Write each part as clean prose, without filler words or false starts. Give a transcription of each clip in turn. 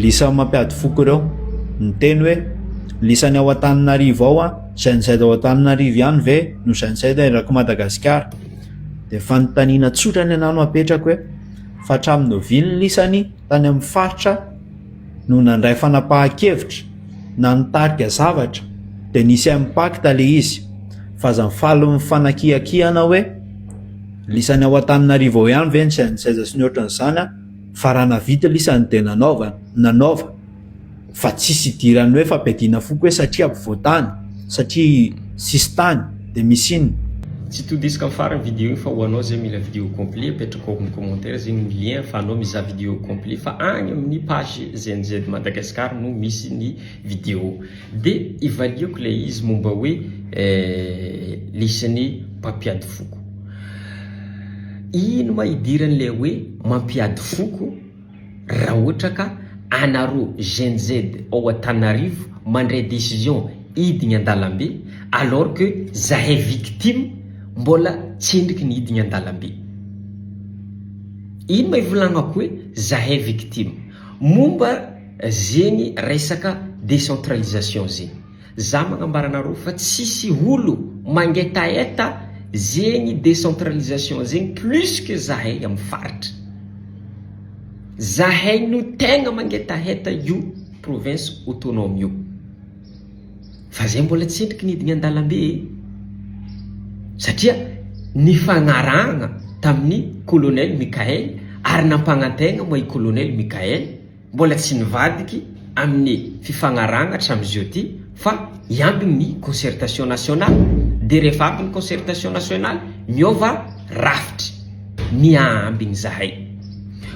Lisany mampiady foko ireo. Niteny hoe lisany ao Antananarivo ao an, Gen Z ao Antananarivo ihany ve no Gen Z erak'i Madagasikara? Dia fanontaniana tsotra ny anah no apetrako hoe fa hatramin'ny oviana lisany tany amin'ny faritra no nandray fanapahan-kevitra na nitarika zavatra dia nisy impact le izy fa aza mifaly mifanakiakiana hoe lisany ao Antananarivo ao ihany ve ny Gen Z sy ny ohatran'izany an, fa raha navita lisany dia nanaovana, nanaova fa tsisy idiran'ny hoe fampiadiana foko hoe satria ampovoantany, satria sisintany dia misy inona. Tsy todisiko amin'ny farany vidéo igny fa ho anao zay mila vidéo complet apetrako ao amin'ny commentaire zegny ny lien afahanao mizaha vidéo complet fa agny amin'ny page Gen Z Madagascar no misy ny vidéo de ivaliako ilay izy momba hoe lisany mpampiady foko ino ma idiran'ilay hoe mampiady foko Raha ohatra ka anareo Gen Z ao Antananarivo mandray décision hidigny an-dalambe alors que zahay victime mbola tsendriky ny hidigny an-dalambe. Ino ma ivolagnako hoe zahay victime? Momba zegny resaka décentralisation zegny. Za magnambara anareo fa tsisy olo mangetaheta zegny décentralisation zegny plus que zahay am faritra. Zahay no tegna mangetaheta io province autonome io. Fa zay mbola tsendriky nidigny andalambe e. Satria nifagnarahagna tamin'ny colonel Mickaël ary nampagnantegna moa i colonel Mickaël Mbola tsy nivadiky amin'ny fifagnarahagna hatramin'izao ty fa hiambigny ny concertation nationale de rehefa avy ny concertation nationale miôva rafitry miambigny zahay.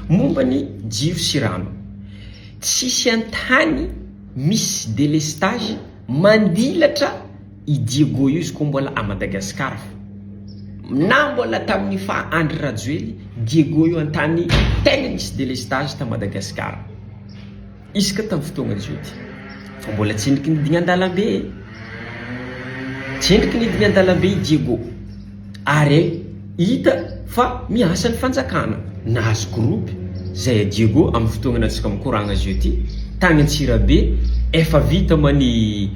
Momba ny jiro sy rano, tsisy an-tany misy délestage mandilatra i Diego io izy koa mbola à Madagascar fa na mbola tamin'ny faha Andry Rajoely Diego io an-tany tegna nisy délestage ta Madagascar isaka tamin'ny fotoagna zio ty fa mbola tsy endriky nidigna an-dalambe e tsy endriky nidigna an-dalambe i Diego ary hita fa miasa ny fanjakana nahazo groupe zay Diego amin'ny fotoagna antsika mikoragna zio ty tagny Antsirabe efa vita ma ny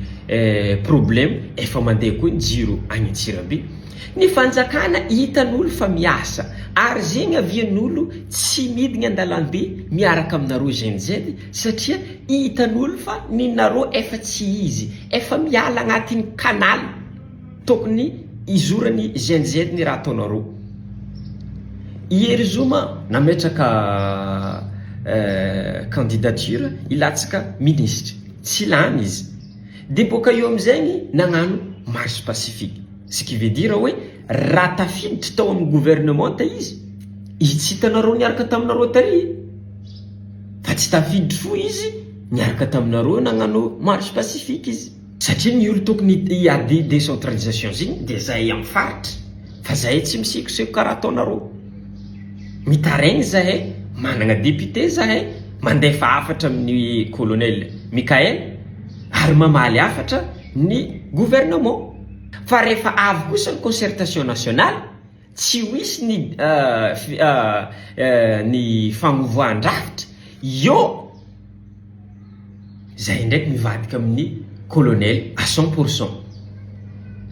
problème efa mandeha koa ny jiro agny Antsirabe ny fanjakana hitan'olo fa miasa ary zegny avian'olo tsy midigna an-dalambe miaraka aminareo Gen Z satria hitan'olo fa ninareo efa tsy izy efa miala agnatin'ny canal Tokony hizoran'ny Gen Z ny raha ataonareo. I Hery Zuma nametraka candidature hilatsaka minisitra. Tsy lany izy. Dia boaka eo amin'izegny nagnano marche pacifique. Ce qui veut dire hoe raha tafiditra tao amin'ny gouvernementa izy, izy tsy hitanareo niaraka taminareo tary. Fa tsy tafiditra fo izy niaraka taminareo nagnano marche pacifique izy. Satria ny olo tokony hiady décentralisation zegny de zahay am faritra fa zahay tsy misekoseko karaha ataonareo. Mitaraigny zahay, managna député zahay, mandefa hafatra amin'ny colonel Mickaël ary mamaly hafatra ny gouvernement. Fa rehefa avy kosa ny concertation nationale tsy ho hisy ny ny fagnovoan-drafitra eo Zahay ndraiky mivadika amin'ny colonel à 100%.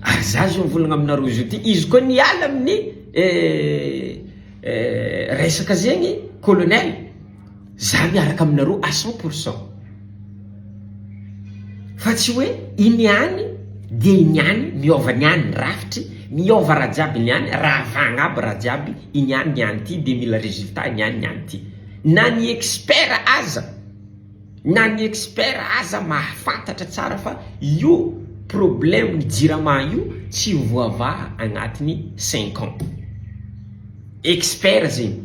Ary za zao mivolagna aminareo zao ty, izy koa niala amin'ny resaka zegny colonel, za miaraka aminareo à 100%. Fa tsy hoe iny ihany dia iny ihany, miôva niany ny rafitry, miôva raha jiaby niany, ravagna aby raha jiaby, iny ihany niany ty dia mila résultat niany niany ty. Na ny expert aza. Na ny expert aza mahafantatra tsara fa io problème ny jirama io tsy ho voavaha agnatin'ny cinq ans. Expert zegny.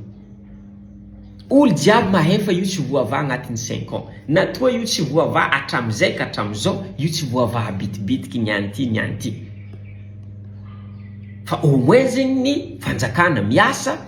Olo jiaby mahay fa io tsy voavaha agnatin'ny cinq ans. Na toa io tsy voavaha hatramizay ka hatramizao, io tsy voavaha bitibitiky niany ty niany ty. Fa au moins zegny ny fanjakana miasa.